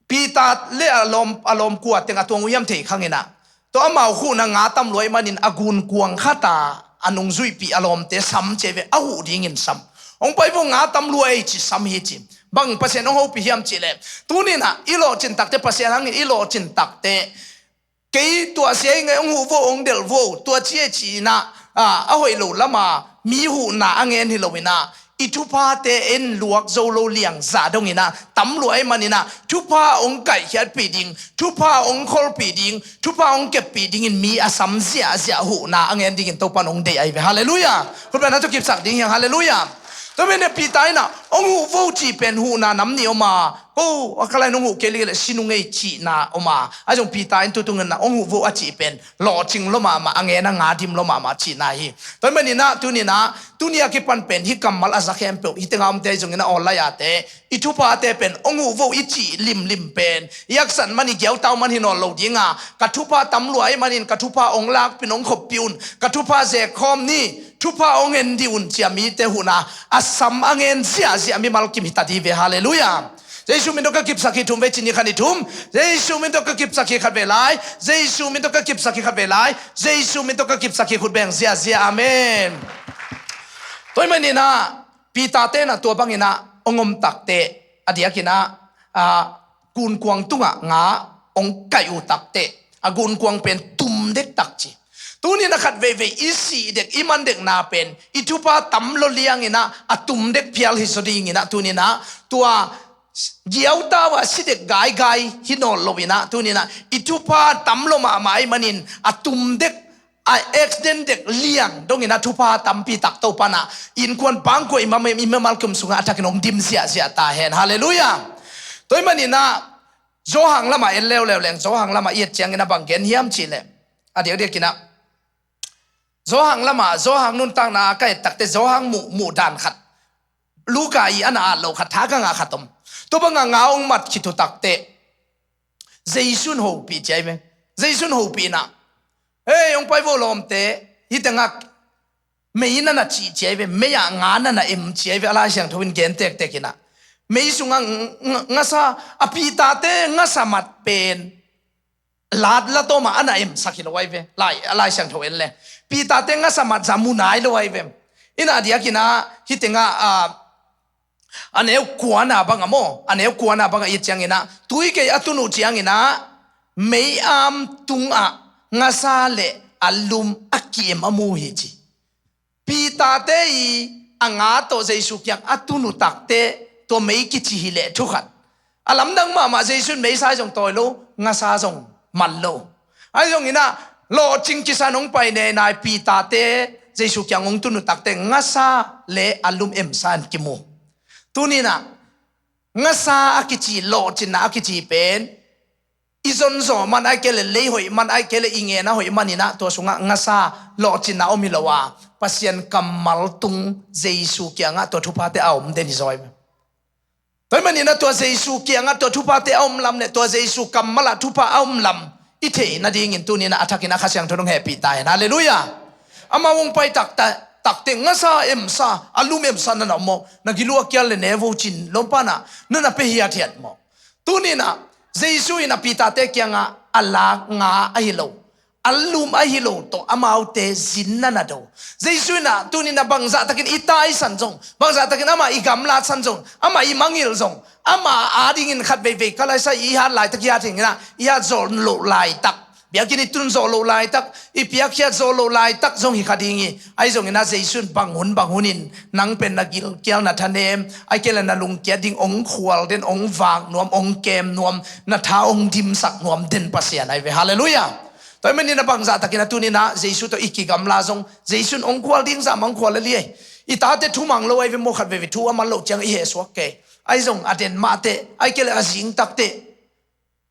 Peter le a lawm, a lawmkua teng a tuang uh hiam thei khanginah, tua amau khuhna nga tam luai manin a gunkuang khata a nungzuihpih a lawmte sam ci ahi ve, a huh dingin sam. Hong pai vo, nga tam luai ci sam hi ci. Bang Pasian hong hopih hiam cih leh, tuninah i lawhcin takte, Pasian hangin i lawhcin takte, kei tuahsia hi ngei, hong huh vo, hong delh vo, tua ci e ci inah, a, a hoih lo lama mi huhna a ngen hi loinah i thuphate en luak zo lo liangzah donginah tam luai maninah thupha hong kaihkhiatpih ding, thupha hong kholpih ding, thupha hong keppih dingin mi a sam ziahziah huhna a ngen dingin Topan hong deih ahi ve. Halleluiah. Khutbetna tawh kipsak ding hiang. Halleluiah. Tua mene Peter inah hong huh vo cih pen huhna nam nih om a, ko a khalai nong huh kei leh si nung ei cihna om a, a zong Peter in tutunginah hong huh vo a cih pen lawhcing lo mahmah, a ngen a nga dim lo mahmah cihna hi. Tua ahih maninah tuninah tuni a kipan pen hih kammal a za khempeuh hih tengah omte ahi zonginah online ate i thuphate pen hong huh vo i cih limlim pen i haksat man i giautau man hi nawn lo dinga, ka thupha tam luai manin ka thupha hong lakpih un, hong khoppih un, ka thupha zekkhawm ni, thupha hong en dih un cia mite huhna a sam a ngen ziahziah mimal kim hi ta dih ve. Halleluiah. Jesu min tawh ka kipsak hi, thum vei ci ni, khat ni, thum. Jesu min tawh ka kipsak hi, khat vei lai. Jesu min tawh ka kipsak hi, khat vei lai. Jesu min tawh ka kipsak hi, khut beng ziahziah. Amen. Tua ahih maninah Peter tenah tua banginah hong om takte a diakinah, a, gunkuang tungah nga hong kaih uh takte a gunkuang pen tum dektak ci. Tuninah khat veivei i sih dek, i man dekna pen i thupha tam lo lianginah a tum dek phial hi zaw dinginah tuninah tua giautau a si dek gaigai hi nawn loinah tuninah i thupha tam lo mahmah ahih manin a tum dek, a accident dek liang donginah thupha tampi tak Topanah innkuan pangkua i mama, i mimal kim sungah a thakin hong dim ziahziah ta hen. Halleluiah. Tua ahih maninah Johan lamah en leuleu leng, Johan lamah i et ciangin a bang gen hiam cih leh, a diakdiakinah Johan lamah, Johan nuntakna a ka et takte Johan muh, muh dan khat, Luka i a na at lo khat, tha ka ngah khat om. Tua banga nga hong mat khit uh takte Jesu in hopih ci ahi ve. Jesu in hopih inah, hei, hong pai vo lawmte, hih tengah mei na na cih ci ahi ve, mei ah nga na na em ci ahi ve, a Lai Siangtho in gen tektek inah. Mei sungah ng-, ng-, ngasa, a Peter-te ngasa mat pen lat la tawmah a na emsak hi lo ahi ve. Lai, Lai Siangtho en le Peter-te ngasa mat zah mu nai lo ahi ve. Inah diakinah hih tengah, a, a neu kuana bangah maw, a neu kuana bangah i et cianginah tui kei a tun uh cianginah mei-am tungah ngasa le a lum a ki-em a mu hi ci. Peter-te i a nga tawh Jesu kiang a tun uh takteh tua mei kici hi leh thu khat. A lamdang mahmah, Jesu in meisa zong tawi lo, ngasa zong man lo. Ahi zonginah lawhcing kisa nong pai neinai Peter-te Jesu kiang hong tun uh takteh ngasa le a lum emsa in kimu. Tuninah ngasa a kici, lawhcinna a kici pen i zonzawh man ahih kei le lei hoih man ahih kei le i ngen a hoih maninah tua sungah ngasa lawhcinna om hi lo a, Pasian kammal tung Jesu kiangah tua thuphate a om den hi zaw hi. Tua hi maninah tua Jesu kiangah tua thuphate a om lam le tua Jesu kammalah thupha a om lam i theih nadingin tuninah a thakin a Kha Siangtho nong hehpih ta hen. Halleluiah. Amau hong pai takta, takteh ngasa emsa, a lum emsa na na om maw? Na gil uh a kial le ne vo cin lompanah na na pia hiathiat maw? Tuninah Jesu in a Peter-te kiangah a lak nga ahi lo, a lum ahi lo tawh amaute zin na na do. Jesu inah tuninah bangzahtakin i taisan zong, bangzahtakin amah i gamlatsan zong, amah i mangngilh zong, amah adingin khat veivei ka laisa i hat laitak, i hat hinginah i hat zawh loh laitak, biakinn i tun zawh loh laitak, i piakkhiat zawh loh laitak zong hi kha ding hi. Ahi zonginah Jesu in bang hun bang hunin nang pen na gilkial, na thanem, ahih kei le na lungkiat ding hong khual den, hong vak nuam, hong kem nuam, na tha hong dimsak nuam den Pasian ahi ve. Halleluiah. Tua hi maninah bangzahtakin a tuninah Jesu tawh i kigamla zong Jesu in hong khual ding zah mah hong khual a liai. I tate thumang lo ahi ve maw, khat veivei thu a man loh ciang i hehsuak kei. Ahi zong a den mahteh, ahih kei le a zing takteh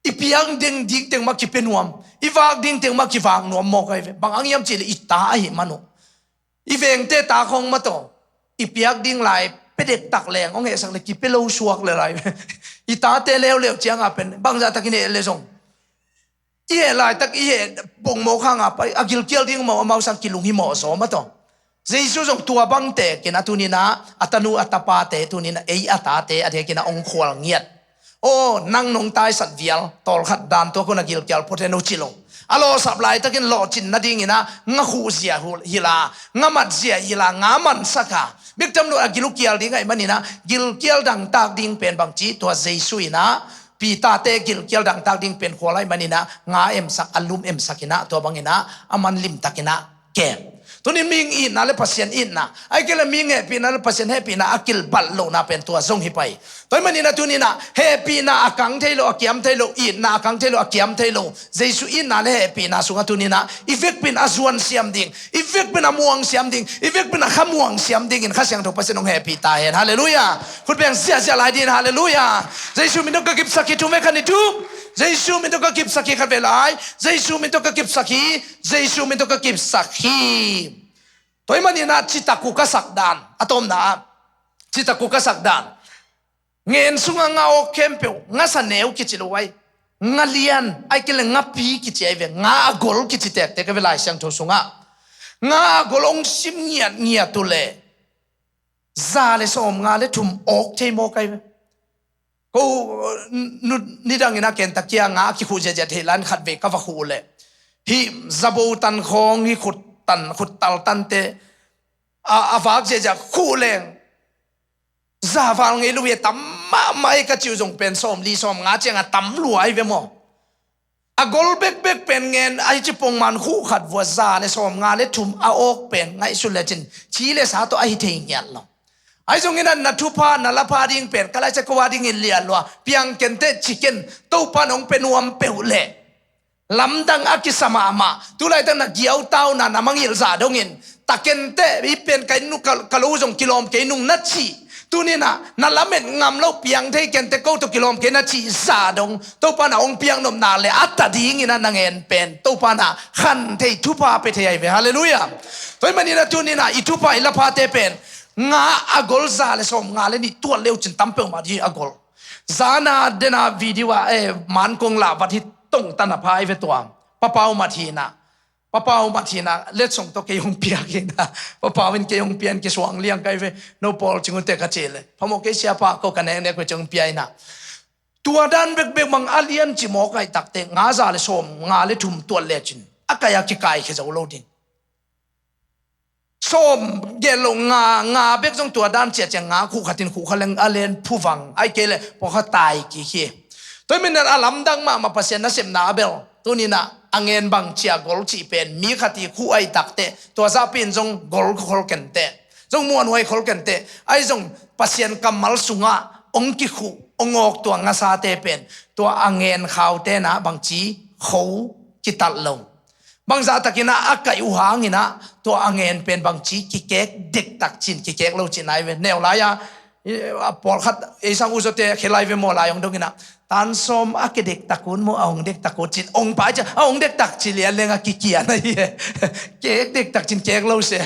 i piak ding dingteng mah kipia nuam, i vak dingteng mah kivak nuam mawk ahi ve. Bang hang hiam cihleh i ta ahih man uh. I vengte ta khawng mah tawh i piak ding lai pia dektak leng hong hehsak le kipia lo suak le lai ve. I tate leuleu cianga pen bangzahtakin heh le zong i heh laitak i heh pongmawk hanga pai a gilkial ding maw, amau sang kilung hi mawh zaw mah tawh. Jesu zong tua bangte kinah tuninah a tanu a tapate tuninah ei a tate a diakinah hong khual ngiat. Aw, nang nong taisat vial tawlkhat dan tua ko na gilkial phot hen uh ci lo. A lawhsap laitakin lawhcin nadinginah nga khuhzia hi la, nga matzia hi la, nga mansak a, biktam lo a gil uh kial ding ahih maninah gilkial dangtak ding pen bangci tua Jesu inah Peter-te gilkial dangtak ding pen khual ahih maninah nga emsak, a lum emsak inah tua banginah a man limtakinah kem. Tunin mihing itna le Pasian itna, ahih kei le mihing hehpihna le Pasian hehpihna a kilbat lohna pen tua zong hi pai. Tua hi maninah tuninah hehpihna a kang thei lo, a kiam thei lo, itna a kang thei lo, a kiam thei lo, Jesu itna le hehpihna sungah tuninah i vekpin a zuan siam ding, i vekpin a muang siam ding, i vekpin a khamuang siam dingin Kha Siangtho Pasian hong hehpih ta hen. Halleluiah. Khut beng ziahziah lai dingin. Halleluiah. Jesu min tawh ka kipsak hi. Thum ve khat ni tu. Jesu min tawh ka kipsak hi. Khat ve lai. Jesu min tawh ka kipsak hi. Jesu min tawh ka kipsak hi. Tua hi maninah citak uh ka sak dan, a tawpna ah citak uh ka sak dan. Ngen sungah nga awk khempeuh, ngasa neu kici lo ai, nga lian, ahih kei le nga pi kici ahi ve, nga a gol kici tektek ahi ve Lai Siangtho sungah. Nga a gol hong sim ngiatngiat uh leh za le sawmnga le thum awk thei mawk ahi ve. Ko, nu, nidangin a Kentucky a nga a kikhuh ziahziah theih lai-in khat vei ka va khuh uh leh hih zabo tan khawng, hih khut tan, khuttal tante a, a vak ziahziah khuh leng za val ngei lo hi a, tam mahmah hi ka cih uh zong pen sawmli sawmnga ciang a tam lua ahi ve maw? A gol bekbek pen ngen a, hici pongman khuh khat vua za le sawmnga le thum a awk pen ngaihsut lecin ci le sa tawh ahi thei ngiat lo. Ahi zongin a na thupha na lapha ding pen ka laicia ko a dingin lian lua, piang kenteh ci ken, Topa in hong pia nuam peuh leh lamdang a kisa mahmah. Tulaitak na giautauna na mangngilh zah dongin, ta kenteh, hih pen ka inn uh, ka, ka lo uh zong kilawm kei nung na cih, tuni-in ah na lamet ngam loh, piang thei kenteh, ko tawh kilawm kei na cih zah dong Topa in ah hong piaknop nak leh a ta dingin ah na ngen pen Topa in ah khan thei, thupha pia thei ahi ve. Halleluiah. Tua ahih manin ah tuni-in ah i thupha i laphate pen nga a gol za le sawmnga le nih tuat le uh cin tam peuhmah dih a gol. Zan a den a video ah, eh, man kong lah vat hi tong tan a pha ahi ve tua. Pa Pau Mat hi-in ah Papau mat hi na, letsong tawh kei hong piak hi na. Papau in kei hong pia in kisuang liang kai ve. No Paul Cing Hun te ka cih leh, phamawh kei siapa ko ka neknek ve ci hong pia hi na. Tua dan bekbek mang a lian ci mawk ahih takteh nga za le sawm nga le thum tuat lecin a kai a kikaikhia zo lo ding. Sawm gel lo, nga, nga bek zong tua dan ciah ciah nga khuh khatin khuh kha leng a len phuvang, ahih kei leh pawlkhat tai kik hi. Tua hi manin a lamdang mahmah Pasian nasepna a bel tuni-in ah a ngen bang cia gol cih pen mi khat i khuh ahih takteh tua zahpi in zong gol khol kenteh, zong muanhuai khol kenteh, ahi zong Pasian kammal sungah hong kikhuh hong awk tua ngasate pen tua a ngen khaute in ah bangci kho kitat lo. Bangzah takin ah a kaih uh hangin ah tua a ngen pen bangci kikek dektak cin, kikek lo cin ai ve. Neu lai-a, i, a pawlkhat ei sang uh zawte khe lai ve maw, lai hong dongin ah, tan sawm a kidektak un maw, a hong dektak uh cin, hong pai ciang a hong dektak ci lian leng a kikian ahi e. Kek dektak cin kek lo se,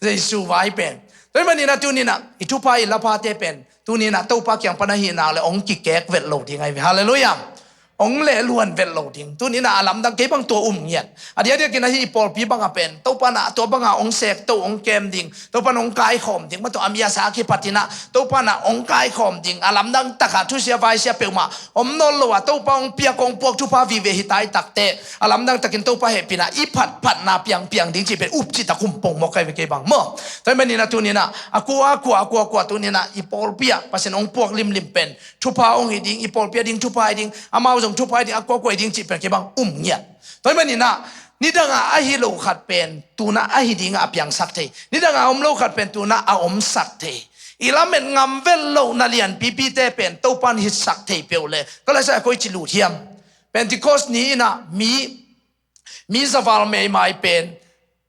Jesu vai pen. Tua hi manin ah tuni-in ah i thupha i laphate pen tuni-in ah Topa kiang pan ahih nak leh hong kikek vet lo ding ai ve. Halleluiah. Hong lehluan vet lo ding. Tuni-in ah a lamdang kei bang tua um ngiat. A diakdiakin ahi i pawlpi bangah pen Topa in ah tua bangah hong sekto, hong kem ding, Topa in hong kaikhawm ding, mah tawh a mi a sa a kipatin ah Topa in ah hong kaikhawm ding. A lamdang takah thusia vaisia peuhmah om nawn lo a, Topa hong piak hong puak thupha vive hi ta ahih takteh a lamdang takin Topa hehpihna i phatphatna piangpiang ding cih pen up cih tak um pong mawk ai ve kei bang maw. Tua hi manin ah tuni-in ah a kua kua, a kua kua tuni-in ah i pawlpi ah Pasian hong puak limlim pen thupha hong hi ding, i pawlpi a ding thupha hi ding, amau zong thupha hi ding, a kuakua hi ding cih pen kei bang um ngiat. Tua hi manin ah nidangah a hi lo khat pen tu-in ah a hi dingah a piangsak thei, nidangah a om lo khat pen tu-in ah a omsak thei. I lamet ngam vet lohna lianpipite pen Topa in hitsak thei peuh leh ka laisa a koi ci lut hiam? Pentecost ni-in ah mi mi zaval meimai pen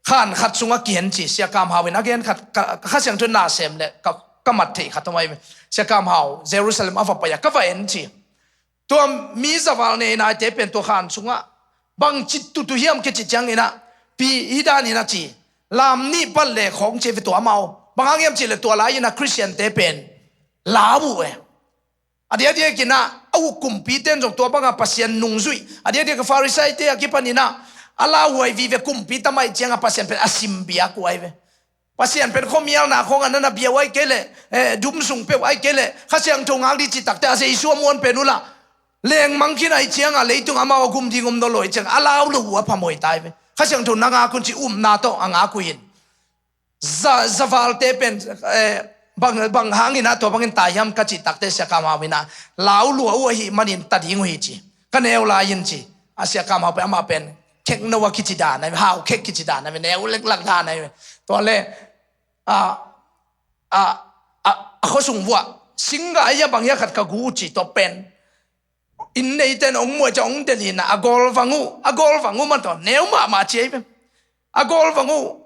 khan khat sungah kihen ci, Sia Kam Hau in a gen khat, ka, ka Kha Siangtho na sem le ka, ka mat theih khat om ai ve. Sia Kam Hau Jerusalem a va pai a ka va en ci. Tua mi zaval neinaite pen tua khan sungah bangci tutu hiam kici ciangin ah pi hi danin a ci. Lam nih pan le khawng ci ve tua amau. Bang hang hiam cih leh tua lai-in ah Khristiante pen lau uh e. A diakdiakin ah a uk kumpite in zong tua bangah Pasian nungzuih, a diakdiak a Farisai-te a kipanin ah a lauhuai vive kumpi tam ahih ciangah Pasian pen a simbiak uh ai ve. Pasian pen khuamialna khawngah na na bia uh ai kei leh, eh, dum sung peuh ai kei leh Kha Siangtho ngak dih cih takteh a Jesu a muan pen uh lah lengmang khin ahih ciangah leitung amau a gum ding om nawn lo ahih ciangah a lau lo uh a phamawh ta ai ve. Kha Siangtho na ngak un ci, upna tawh a ngak uh in. Za, zavalte pen, eh, bang, bang hangin ah tua bangin tai hiam ka cih takteh Sia Kam Hau in ah lau lua uh ahih manin ta ding uh hi ci. Ka neu lai-in ci. A Sia Kam Hau pen amah pen khekno a kici dan ai ve, hau khek kici dan ai ve, neu leklak dan ai ve. Tua leh a, a, a, a khuasung vuah singga ai a bang hia khat ka gu uh ci, tua pen inn neite in hong muh ciang hong delhin ah a gawlvang uh, a gawlvang uh mah tawh neu mahmah ci ai ve. A gawlvang uh.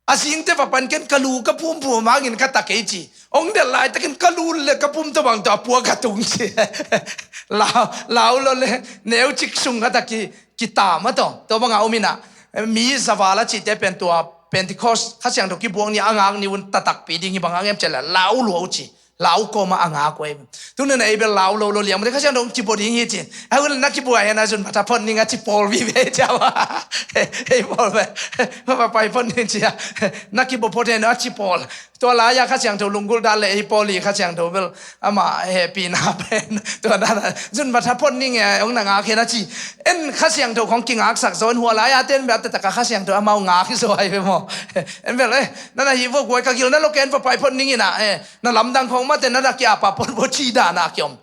A zingte va pan ken ka lu ka phumphum hangin ka ta kei ci. Hong delh laitakin ka lu le ka phum tawh bang tawh a puak ka tung ci. Lau, lau lo le neu cik sung ka ta ki, kita mah tawh. Tua bangah om in ah mi zaval a cihte pen tua Pentecost Kha Siangtho kibuak ni a ngak ni un ta takpi ding hi, bang hang hiam cih leh lau lua uh ci. Lau kawmah a ngak uh ei. Tuni-in ah ei bel lau lo lo liang mate, Kha Siangtho hong kibaw ding hi ci. A hun na kibaw hen a zun pha tha phot ning a ci pawl vive ciau a. Ei pawl ve. Pha pai phot ning ci a. Na kibaw phot hen a ci pawl. Tua lai-a Kha Siangtho lunggulh dan le ei pawl hi, Kha Siangtho bel amah hehpihna pen tua dan a zun pha tha phot ning e, hong na ngak hen a ci. En Kha Siangtho khong kingaksak zaw in hua lai-a ten bel a taktak a Kha Siangtho amau ngak hi zaw ai ve maw. En bel eh, na na hi vua guai ka gil na lo ken pha pai phot ning in ah eh. Na lamdang khong mate na na kia pa pon bo ci dan a kiom.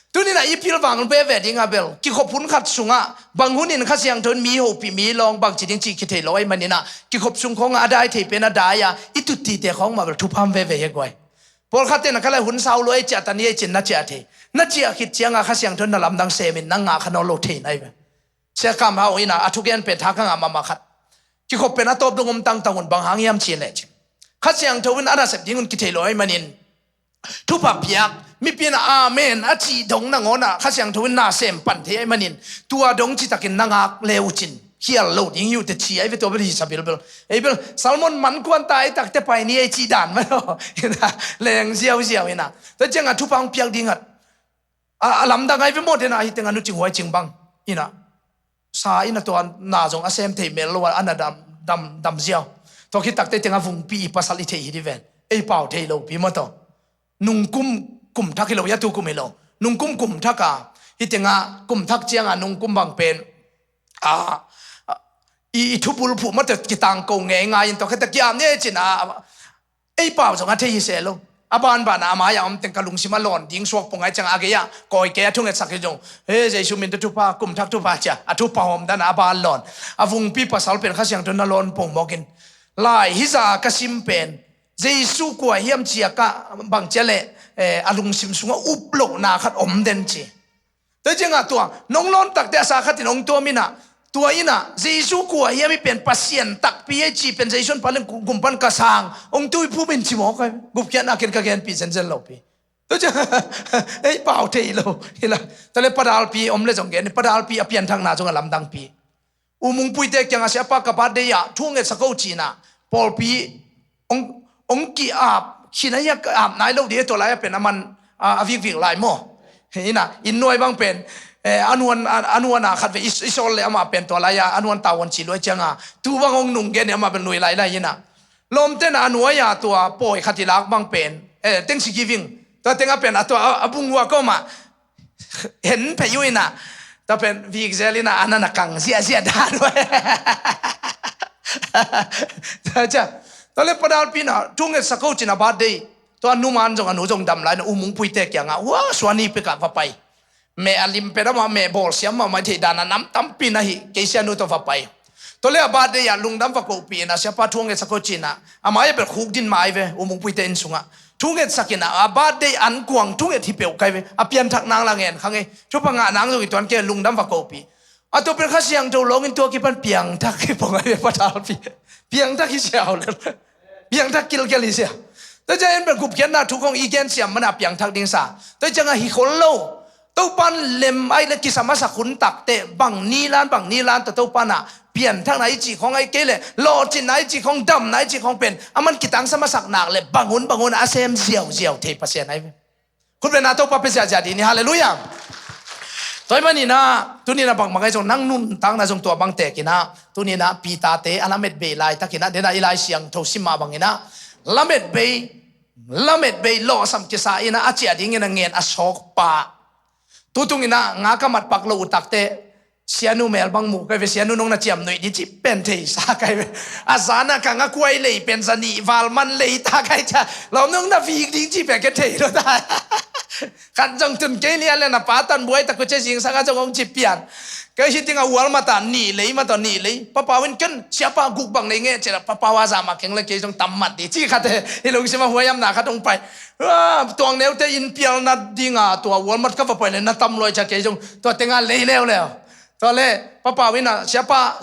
Tuni-in ah i pilvang veve ding a bel kikhop hun khat sungah bang hunin Kha Siangtho in mi hopih, mi lawng bang ci ding cih kithei lo ahih manin ah kikhop sung khong a dai thei pen a dai a, i tuttite khong mah bel thupha om veve hi guai. Pawlkhatte na ka lai hun sau lo ei ciah ta ni ei cin na ciah thei. Na ciah khit ciangah Kha Siangtho in na lamdang semin na ngah kha nawn lo thei na hi ve. Sia Kam Hau in ah a thugen pen tha ka ngah mahmah khat. Kikhop pen a tawp dong om tangtang un, bang hang hiam cih leh ci. Kha Siangtho in a nasep ding un kithei lo ahih manin thupha piak, mipi in ah amen a cih dong nangawn ah Kha Siangtho in na sem pan thei ahih manin tua dong citakin na ngak le uh cin khial lo ding hi uh teh ci ai ve, tua bel hi sa bilbel. Ei bel Salmon man kuan ta ei takte pai ni ei cih dan mah lo. Leng ziauziau in ah. Tua ciangah thupha hong piak ding at a, a lamdang ai ve maw, den a hi teng a nu cing huai cing bang in ah. sa in a tua na zong a sem thei mel lo a, a na dam, dam, dam ziau. Tua khit takte teng a vungpi i pasal i thei hi di ven. Ei pau thei lo pi maw taw. Nungkum kum thak hi lo, ya tu kum hi lo. Nungkum kum thak a, hi teng a kum thak ciang a nungkum bang pen, a, a, i, i thubul phuh mate kitang ko ngei ngai in tua khete kiam ne cin a, a, ei pau zong a thei hi se lo. A banban a, a mai a om teng ka lungsim a lawn ding suak pong ai ciang a gei a, koi kei a thungetsak hi zong. He, Jesu min te thupha, kum thak thupha cia, a thupha hawm dan a ban lawn. A vungpi pasal pen Kha Siangtho na lawn pong mawk in. Lai hi za ka sim pen, Jesu kua hiam cia ka bang cia le, eh, a lungsim sungah up lohna khat om den ci. Tua ciangah tua, nong lawn takte a sa khat in hong tuam inah, tua inah, Jesu kua hiam i pen Pasian takpi ei ci pen Jesu in paleng gu-, gumpan ka sang, hong tui phum in ci mawk ai, gupkhiatna ken ka genpih zenzen lo pi. Tua ciang, ei pau thei lo, hila, tua le padalpi om le zong gen, padalpi a pianthakna zong a lamdangpi. U Mungpuite kiangah siapa ka birthday ah thu ngetsak ko cinah pawlpi hong, hong ki-ap khin ahi a ka ap nai lo dih e tua lai a pen a man a, a vikvik lai maw? Inah inn nuai bang pen, eh, a nuan, a, a nuan a khat ve i, i sawl le amah pen tua lai a, a nuan tauan ci luai cianga tu bang hong nung gen e amah pen lui lai lai inah. Lawmte na a nuai a tua pawi khat i lak bang pen, eh, tengsi giving. Tua tengah pen a tua a, a bung uak omah hen phei uh inah, tua pen vikzel inah a nan a kang ziahziah dan uh. Tua cia, tua le padalpi na thu ngetsak ko cin a birthday. Tua numan zong a nu zong dam lai na U Mungpuite kiangah hua suani pekah va pai. Meh a lim pen amah meh bawlsiam mahmah i theih dan a nam tampi na hi kei sianu tua va pai. Tua le a birthday ah lungdam va kohpih inah siapa thu ngetsak ko cinah a mai a pen khuk din mai ve U Mungpuite inn sungah. Thu ngetsak inah a birthday an kuang thu nget hi peuh kai ve. A pianthak nang la ngen kha ngei. Thupha ngah nang zong i tuan kei lungdam va kohpih. A tua pen Kha Siangtho lawngin tua kipan piangthak hi pong ai ve padalpi. Piangthak hi siau le. Piangthak kilkel hi sia. Tua cia en pen gupkhiatna thu kong i gen siam mana piangthak ding sa. Tua ciangah hi khol lo. Topan lem ai le kisam a sak hun takte bang nilan bang nilan tua Topan ah pianthakna i cih khong ai kei le lawhcinna i cih khong damna i cih khong pen a man kitangsam a sak nak le bang hun bang hun a sem ziauziau thei Pasian ai ve. Khut bena Topa pe ziahziah dih ni, halleluiah. Tua i maninah tuninah bangmang ai zong nang nuntakna zong tua bang tekinah tuninah Peter-te a lamet bei laitakinah denah i Lai Siangtho sim mah banginah lamet bei, lamet bei lawhsam kisa inah a ciah dingin a ngen a sawkpa. Tutunginah nga ka matpak lo utakte sianu mel bang muh kai ve, sianu nong na ciam nuih di cih pen theisa kai ve. A zanah ka ngakuai lei pen zanih val man lei ta kai cia lawm nong na vik ding cih pen ke thei lo ta. Khat zong tun kei lian le na pa tan buai tak uh cia zingsang a zong hong ci pian. Kei hi dingah ual mata nih lei mata nih lei papau in ken siapa guk bang nei ngeh cia papau a zah mah keng le kei zong tam mat di cih khat he. Hi lungsima huaiamna khat hong pai. Ah, tuang neute in pialna dinga tua ual mat ka va pai le na tam luai cia kei zong tua tenga lei leuleu. Tua le papau inah siapa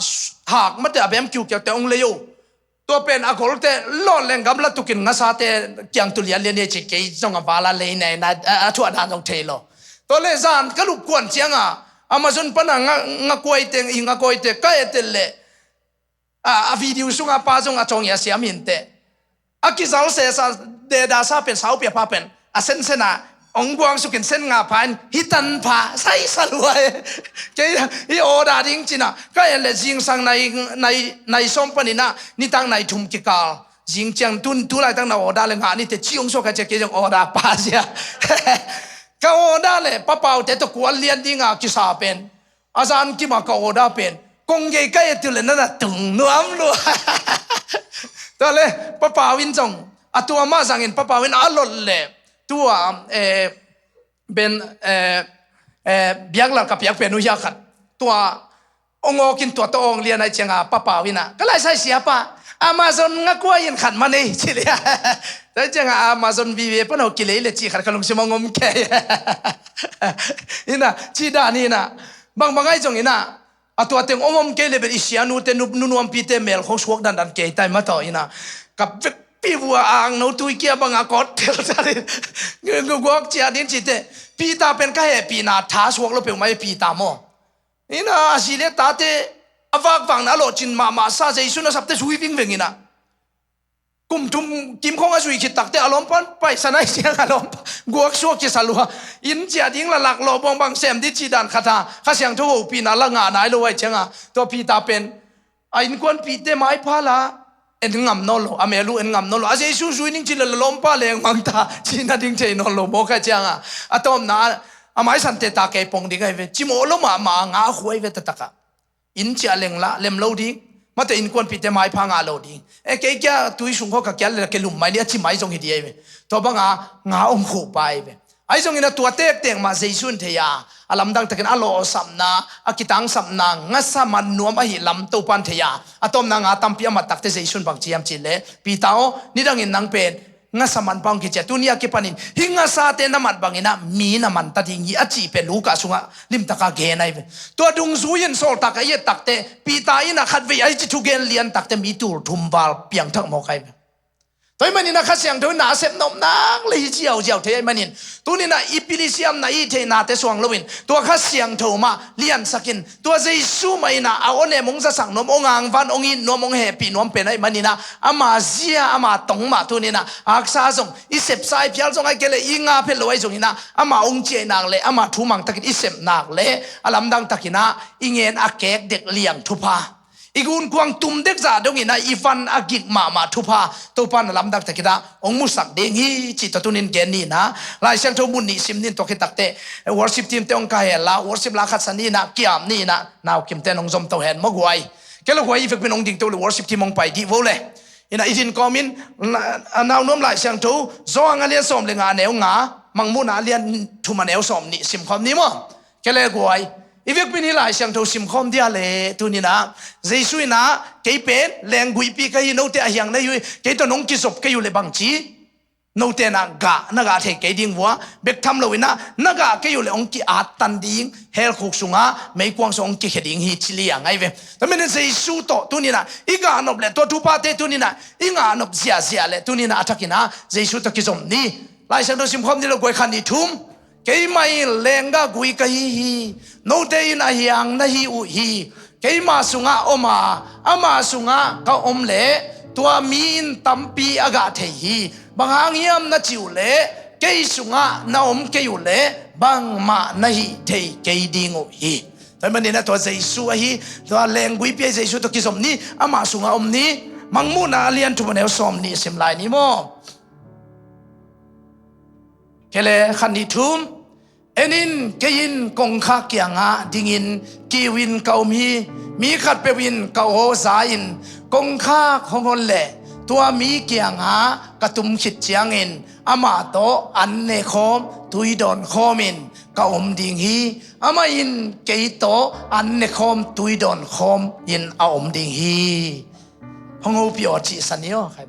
hak mate a bem kiukiaute hong lei o. Tua pen a golte lawt leng gamla tukin ngasate kiang tu lianlian ia ci kei zong a vala lei nei na a, a thuah dan zong thei lo. Tua le zan ka lupkuan cianga Amazon pana nga, ngakuaite i ngakuaite ka etel le a, a video sunga pa zong a cawng i a siam hinte. A kizal sesa deda sa pen saupi a pa pen a sensen a ong guang sukin sen nga pha in hi tan pha saisa luai. Kei hi order ding cina ka en le zingsang nai, nai, nai sawm panina nitak nai thum kikal. Zing ciang tun tu laitak na order le ngah nite ci ong suak ka cia kei zong order pa sia. Ka order le papaute tawh kual lian dinga kisa pen a zan kima ka order pen kong gei ka etu le nana tung nuam lua. Tua le papau in zong a tua mah zangin papau in a lot le tua, eh, ben, eh, eh, biaklar ka piak pen uh hiak khat tua ong awkin tua tawh awng lian ai cianga papau ina ka laisai siapa Amazon ngakuai in khat man ei ci lia. Tua cianga Amazon vive pan aw kilei le ci khat ka lungsim ong om kei. Ina ci dan ina bangbang ai zong ina a tua teng om om kei le bel i sianute nu, nunuampite mel khong suak dandan kei tai mataw ina ka vekpi vua a angno tui kia banga kawt tel tarin guak cia din cite Peter pen ka hehpihna tha suak lo peuhmah e Peter maw. Ina a zi le tate a vakvakna a lawhcin mahmah sa Jesu na sapte zui vingveng ina Kum thum kim khawng a zui khit takte a lawmpan paisa nai ciang a lawmpa guaksuak kisa lua. Inn ciah ding la lak lawh buang bang sem dih cih dan khat a Kha Siangtho hopihna la ngah nai lo ai cianga tua Peter pen a innkuanpihte maipha la en ngam nawn lo, a mel uh en ngam nawn lo, a Jesu zui ning cih la lawmpa lengmang ta cih na ding thei nawn lo mawk ai cianga a tawpna a maisante ta kei pong ding ai ve. Cimawh lo mahmah a ngah a khuai ve taktakah. Inn ciah leng la lem lo ding. Mate innkuanpihte maipha ngah lo ding. E kei kia tui sung khaw ka kial le la ke lum mai ni a ci mai zong hi di ai ve. Tua banga nga om khuh pa ai ve. Ai zongin a tua tektek mah Jesu in thei a a lamdang takin a lawhsapna a kitangsapna ngasa man nuam ahi lam Topan thei a a tawpna nga tampi a mat takte Jesu in bang ciam cih le Peter aw nidangin nang pen ngasa manpa hong kicia tuni a kipanin hih ngasate na mat banginah mi na manta ding hi a cih pen Luka sungah limtaka gen ai ve. Tua dungzui in sawltak a i et takte Peter innah khatvei ai ci thugen lian takte mi tul thum val piangthak mawk ai ve. Tua ih maninah Kha Siangtho in na a sep nop nak le hi ziauziau thei ai manin tuninah i pilisiamna i theihnate suang loin tua Kha Siangtho mah liansakin tua Jesu mah inah a awnem hong zasak nuam, hong angvan, hong it nuam, hong hehpih nuam pen aih maninah ama zia ama tong mah tuninah a haksa zong i sepsa i phial zong aih kei le i nga phet lo aih zonginah ama hong ciaih nak le ama thu mangtakin i sep nak le a lamdang takinah i ngen a kek dek liang thupha i gunkuang tum dek zah donginah i van a gik mahmah thupha Topa na lamdang takinah hong musak ding hi cih tua tunin gen nina. Lai Siangtho mun nih sim nin tua khit takte worship team te hong ka hel la worship la khatsa nina kiam nina. Nau kimten hong zom to hen maw guai. Kei lo guai i vekpin hong dingto le worship team hong pai dih vo le. Ina i din kawmin a nau nuam Lai Siangtho Zawhang a lian sawm le nga a neu nga Mangmuhna a lian thum a neu sawm nih simkhawm ni maw. Kei le guai i vekpin hi Lai Siangtho simkhawm dia le tuninah Jesu inah kei pen lengguihpi ka hi note a hiang na hi uh hi kei tawh nong kizop kei uh le bangci. Note na gah na gah thei kei ding vua bek tham loinah na gah kei uh le hong ki-attan ding helkhuk sungah meikuang sung hong kikhia ding hi ci liang ai ve. Tua manin Jesu tawh tuninah i gahnop le tua thupate tuninah i ngahnop ziahziah le tuninah a thakinah Jesu tawh kizom ni. Lai Siangtho simkhawm ni lo guai khan ni thum. Keimah in lenggah gui ka hi hi. Note in a hiang na hi uh hi. Keima sungah om a ama sungah ka om leh tua mi in tampi a gah thei hi. Bang hang hiam na cih uh leh kei sungah na om kei uh leh bangmah na hih thei kei ding uh hi. Tua maninah tua Jesu ahi tua lengguipi ahi Jesu tua kizom ni ama sungah om ni. Mangmuhna a lian thum a neu sawm nih sim lai ni maw. Kei le khan ni thum. En in kei in kongkhak kiangah dingin kiu in ka om hi. Mi khatpeuh in ka aw za in kongkhak hong hon leh tua mi kiangah ka tum khit ciangin amah tawh an nekhawm tui dawnkhawm in ka om ding hi. Amah in kei tawh an nekhawm tui dawnkhawm in a om ding hi. Hong hopih aw cihsan hi aw khai.